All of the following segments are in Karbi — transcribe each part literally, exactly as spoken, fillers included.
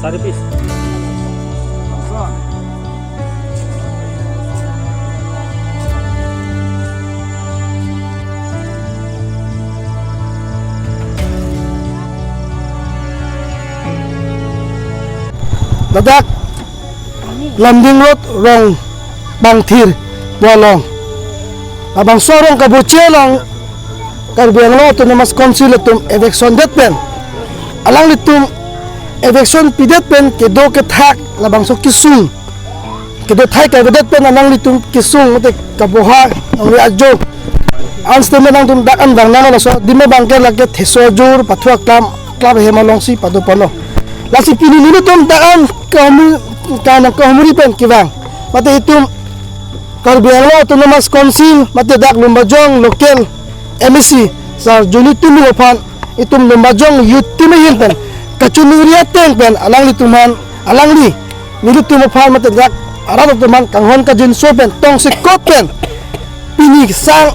Thirty piece. Ladak Lumding Road, Rongpangthir pu along, labangso arong kaboche along Karbi Anglong Autonomous Council atum eviction det pen, alanglitum eviction pidet pen kedo kethak labangso kesung, kedo thai kavedet pen alanglitum kesung mate kaboha nangli ajo. An statement nangtum dak an dang nang laso adim abangke lake Theso Ajur Pathu Aklam Club ahem alongsi pado ponlo. Lasi pini nelitum dak an kahumri, kanang kahumri pen kevang mate itum Karbi Anglong Autonomous Council mate dak Lumbajong local M A C Sar Juni Timung aphan itum Lumbajong Youth Team ahin pen kachiningri ateng pen alanglitum aphan, alangli nelitum aphan mate dak arat atum aphan kanghon kajinso pen tongsekot pen pini kesang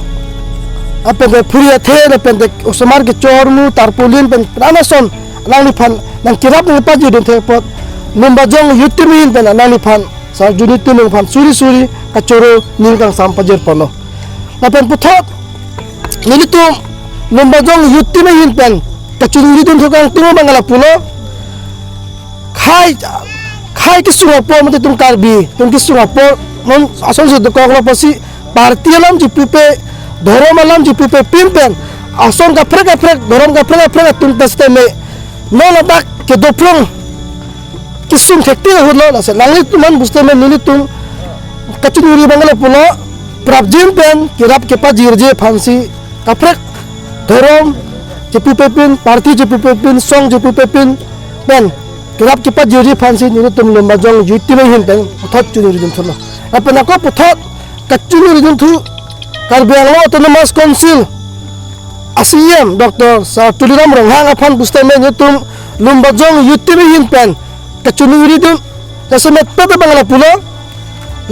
lapen ke phuri athe lapen ke osomar kechor mu tarpaulin pen pranason alangliphan nangkerap nangpajir dun thek apot Lumbajong Youth Team ahin pen alangliphan Sar Juni Timung aphan suri suri kachoro ning kangsam pajir ponlo. Lapen puthot nelitum Lumbajong Youth Team ahin pen kachiningri dun thek angtung abang lapulo, khei, khei kesung apor mate itum Karbi atum kesung apor non asonsi dokoklo pusi party alam chepupe, dhorom alam chepupe pin pen ason kaprek kaprek, dhorom kaprek kaprek atum ta sitame non ladak kedo phrong kesung thektik ahutlo. Lasi alanglitum aphan pusitame nelitum kachiningri abang lapulo, prapjin pen kerap kepajirji aphansi kaprek dhorom chepupe pin, party chepupe pin, song chepupe pin pen kerap kepajirji aphansi nelitum Lumbajong Youth Team ahin pen puthot chiningri dun thulo. Lapen ako puthot kachiningri dun thu Karbi Anglong Autonomous Council a C E M Doctor Sar Tuliram Ronghang aphan pusitame nelitum Lumbajong Youth Team ahin pen kachiningri dun jasemet pet abang lapulo,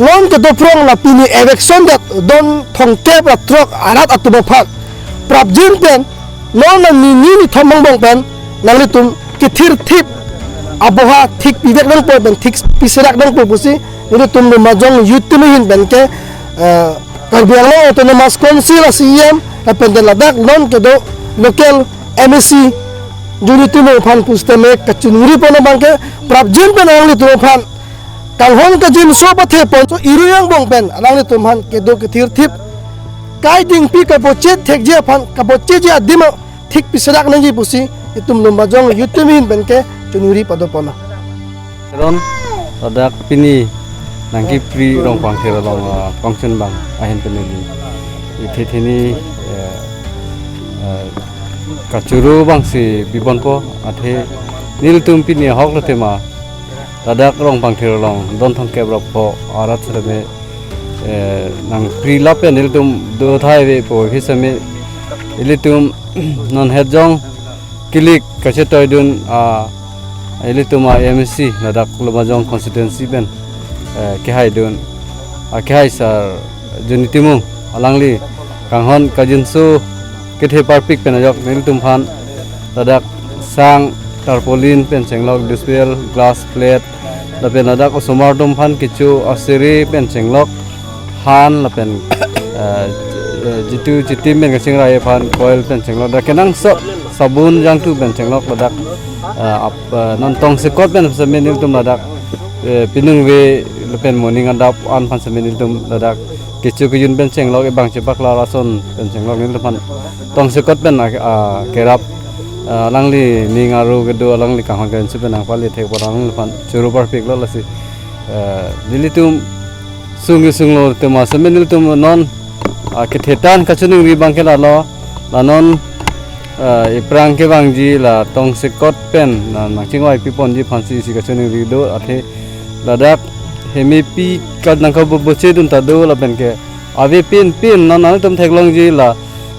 non kedo phrong la pini eviction det don thomkep ra throk arat atum aphan prapjin pen non la nini nithom angbong pen nanglitum kethirthip aboha thik pivek nangpo pen thik piserak nangpo pusi nelitum Lumbajong Youth Team ahin pen ke, eh, Karbi Anglong Autonomous Council a C E M lapen ke ladak non kedo local M A C Juni Timung aphan pusitame kachiningri pon abangke prapjin pen alanglitum aphan kanghon kajinso pathe ponso irui angbong pen alanglitum aphan kedo kethirthip kai dingpi kapoche thekji aphan kapocheji adim thik piserak nangji pusi itum Lumbajong Youth Team ahin pen ke chiningri pado ponlo. Ron, ladak pini nangkepri Rongpangthir along, ah, kongchun bang ahin pen neli ithe theni, eh, eh, kachoro bangsi pi ponpo, athe nelitum pini ahok lo tema ladak Rongpangthir along don thomkep ra pho arat sitame, eh, nangpri lapen ilitum do thai avepo, hisitame ilitum non het jong kilik kachetoi dun, ah, ilitum a M A C ladak Lumbajong constituency pen, eh, kehai dun, ah, kehai Sar Juni Timung alangli kanghon kajinso kethe parpik pen ajok nelitum aphan ladak sang, tarpaulin pen chenglok, disposal glass, plate, lapen ladak osomar atum aphan kecho asere pen chenglok, han lapen, eh, jitu chitim pen kachingrai aphan coil pen chenglok, dak kenangsot sabun jangthu pen chenglok ladak, eh, ap-, eh, non tongsekot pen sitame nelitum ladak, eh, piningve lapen moning adap an aphan sitame nelitum ladak kecho kejun pen chenglok, ebang chepaklar ason pen chenglok nelitum aphan tongsekot pen a, a, kerap, a, alangli ning aro kedo alangli kanghon kajinso pen nangpale thek apot alangliphan choro parpiklo. Lasi, a, nelitum sung sunglo tema sitame nelitum non, a, kethe tan kachiningri abangke lalo, la non, a, iphrang kevangji la tongsekot pen la nangchingvai piponji aphansi isi kachiningri do, athe ladak hemepi ka nangkaboboche dun ta do lapen ke ave pin pin non nangtum theklongji la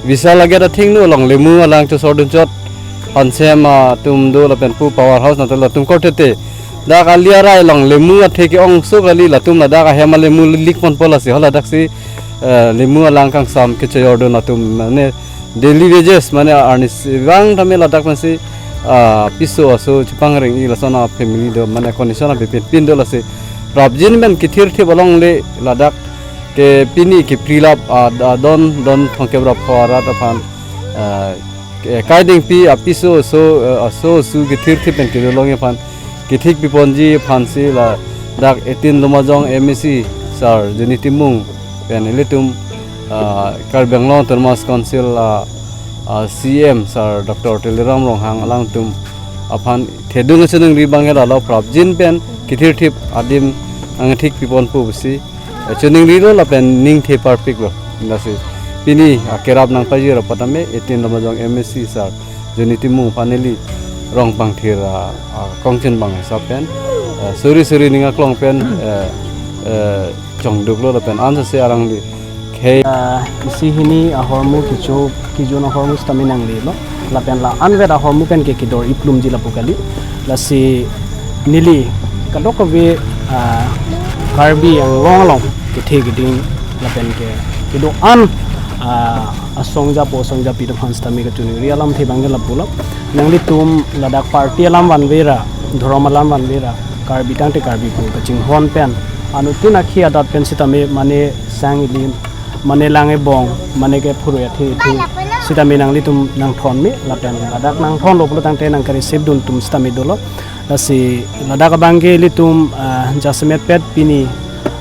Vishal aget athengno along lemu alang chosor dun chot, Pansem atum do lapen pu power house nangtum latum korte te. Dak ali arai along lemu athe ke-ongso kali, latum ladak ahem alemu lik ponpo, lasi haladak si, eh, lemu alang kangsam kechejor dun latum mane daily wages mane arnis vang tame ladak pensi Ah, piso aso chepangring-i lason a family do, mane condition aphi pinpin do lasi. Prapjin pen kethirthip alongle ladak ke pini keprilap, ah, da don don thongkep ra pho arat aphan, ah, ke-, kaidingpi apiso aso, eh, aso asu kethirthip pen kedo longji aphan kethik piponji aphansi ladak eighteen Lumajong M A C Sir Johnny Timung pen ilitum, ah, Karbi Anglong Autonomous Council, ah, ah, C M Sir Doctor Tuliram Ronghang alangtum aphan thedung chiningri abang ke lalo prapjin pen kethirthip adim nangthik piponpo pusi, eh, chiningrilo lapen ningthe parpiklo. Lasi pini akerap nangpajir apot tame eighteen Lumajong M A C Sir Johnny Timung aphan neli rong pangthir, ah, ah, kongchin abang hisap pen, eh, suri suri ning aklong pen, eh, eh, chongduklo lapen ansose alangli khei. Ah, isi hini ahormu kecho kejun ahormu sitame nanglelo. Lapen la-anvet ahormu pen ke kedor-iplumji lapu kali. Lasi neli kadokave, ah, Karbi Anglong along kethe keding lapen ke kedo-an, ah, asong japo asong japi atum aphan sitame kachiningri alamthe abang ke lapulo. Nanglitum ladak party alam vanve ra, dhorom alam vanve ra, Karbi tangte Karbi pu kachinghon pen, anuttin akhei adat pen sitame mane sang ilim, mane lang ebong, mane ke phurui athe athe sitame nanglitum nangthon me, lapen ladak nangthonlo pulo tangte nangkareceive dun atum sitame dolo. Lasi ladak abang ke ilitum, ah, jasemet pet pini,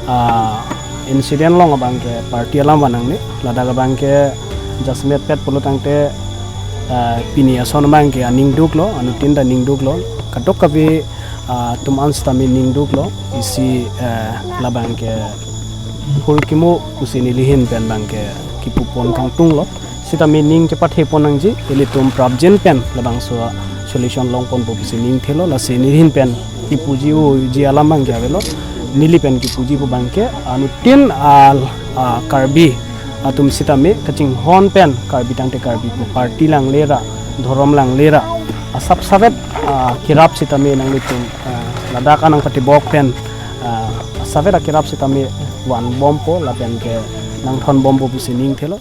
ah, incident along abang ke party alam van nangne. Ladak abang ke jasemet pet pulo tangte, ah, pini ason abang ke aning duklo, anuttin ta ning duklo, kadokave, ah, atum an sitame ning duklo, isi, eh, labang ke phurkimo pusi nelihin pen abang ke kepupon kangtunglo. Sitame ning chepathepon nangji, ilitum prapjin pen labangso solution longponpo pusi ning thelo, lasi nelihin pen kepuji-oji alam abang ke avelo, neli pen kepuji pu abang ke, anuttin al, ah, Karbi atum sitame kachinghon pen Karbi tangte Karbi pu party langle ra, dhorom langle ra, asap savet, ah, kerap sitame nanglitum, ah, ladak anang patibok pen, ah, savet akerap sitame vanbompo lapen ke nangthonbompo pusi ning thelo.